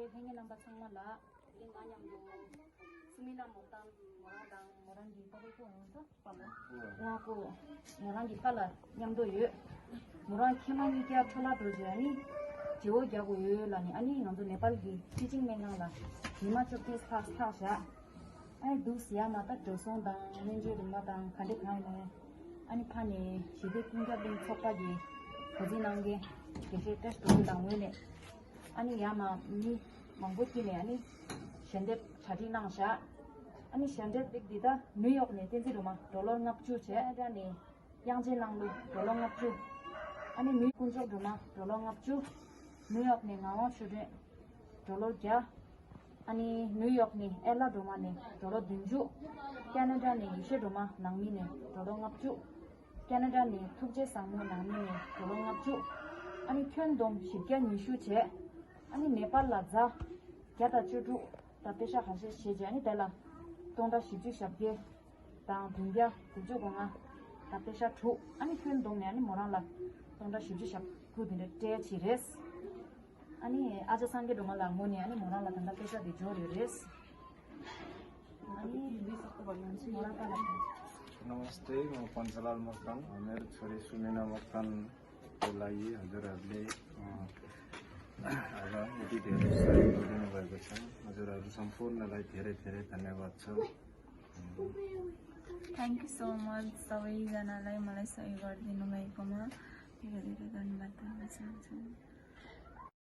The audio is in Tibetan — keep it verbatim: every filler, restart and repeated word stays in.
ལྷན་རྒྱས་རྣམ་པ་ཚང་མ་ལ་དེ་རིང་ང་མཉམ་དུ་སུ་མི་ན་མོ་ཏང་མོ་རང་དང་མོ་རང་གི་ཕ་ཁུ་ཁུ་འོང་ས་པ་ལ་ང་ཁུ་མོ་རང་གི་ཕ་ལ་མཉམ་དུ་ཡོད། མོ་རང་ཁྱེད་མ་གཉིས་ཀྱ་འཕྲོ་བརླག་འགྲོ་བྱས་ཨ་ནི་བརྗེ་བོ་རྒྱག་དགོས་ཡོད་ལ་ནི་ཨ་ནི་ང་ཚོ་ནེ་པཱལ་གྱི་པེ་ཅིང་སྨན་ཁང་ལ་ཉི་མ་བཅོ་བརྒྱད་ལྷག་ལྷག་བཞག་ཨ་ནི་འདུག་ཟེར་ཡ་མ་ད་འགྲོ་སོང་དང་སྨན་བཅོས་རིན་མ་དང་ག་འདྲ་གང་ཡིན་ནའི་ཨ་ནི་ཕ་ནས་ཞི་བདེ་ཀུན་ཁྱབ་གླིང་ཚོགས་པ་གི་གོ་སྒྲིག་གནང་མཁན་དགེ་བཤེས་བཀྲ་ཤིས་རྡོ་རྗེ་ལགས་ངོས་ནས་ཨ་ནི་ཡ་མ་མི་མང་པོ་སྐྱིད་ནས་ཨ་ནི་ཞལ་འདེབས་གྲ་སྒྲིག་གནང་བཞག་ཨ་ནི་ཞལ་འདེབས་འདི་ད་ནིའུ་ཡོག་ནས་བསྟན་འཛིན་སྒྲོལ་མ་ཌོ་ལར་ལྔ་བཅུ་བྱས། ཨ་ནི་དབྱངས་ཅན་གླིང་ལུ་ཌོ་ལར་ལྔ་བཅུ། ཨ་ནི་མི་དཀོན་མཆོག་སྒྲོལ་མ་ཌོ་ལར་ལྔ་བཅུ། ནིའུ་ཡོག་ནས་ངག་དབང་ཆོས་སྒྲོན་ཌོ་ལར་བརྒྱ། ཨ་ནི་ནིའུ་ཡོག་ནས་ཨེ་ལ་སྒྲོལ་མ་ནས་ཌོ་ལར་བདུན་ཅུ། ཁེ་ན་ཌ་ནས་ཡེ་ཤེས་སྒྲོལ་མ་ནང་མི་ནས་ཌོ་ལར་ལྔ་བཅུ། ཁེ་ན་ཌ་ནས་ཐུགས་རྗེ་བཟང་མོ་ནང་མི་ནས་ཌོ་ལར་ལྔ་བཅུ། ཨ་ནི་ཁྱོན་བསྡོམས་བཞི་བརྒྱ་ཉི་ཤུ་བྱས། ཨ་ནི་ནེ་པཱལ་ལ་ཛ་བརྒྱ་དང་བཅུ་དྲུག་ད་པེ་ཤ་ཁ་ཤས་བྱས་རྗེས་ཨ་ནི་དེ་ལ་སྟོང་ཕྲག་བཞི་བཅུ་ཞེ་བརྒྱད་དང་བདུན་བརྒྱ་དགུ་བཅུ་གོ་ལྔ་ད་པེ་ཤ་དྲུག་ཨ་ནི་ཁྱོན་བསྡོམས་ནས་ཨ་ནི་མོ་རང་ལ་སྟོང་ཕྲག་བཞི་བཅུ་ཞེ་དགུ་དེ་འདྲ་སྤྲད་ཅིག་རེད། ཨ་ནི་ཨ་ཅག་སངས་རྒྱས་སྒྲོལ་མ་ལགས་ངོས་ནས་ཨ་ནི་མོ་རང་ལ་ད་ལྟ་པེ་ཤ་དེ་འབྱོར་ཡོད་རེད། ཨ་ནི་མོ་རང་པཱ་ལགས། नमस्ते, म पञ्चलाल मोक्तान, मेरो छोरी सुमिना मोक्तानको लागि हजुरहरूले, अँ, आज यति धेरै सहयोग गरिदिनु भएको छ। हजुरहरू सम्पूर्णलाई धेरै धेरै धन्यवाद छ। Thank you so much सबैजनालाई मलाई सहयोग गरिदिनु भएकोमा। धेरै धेरै धन्यवाद भन्न चाहन्छु।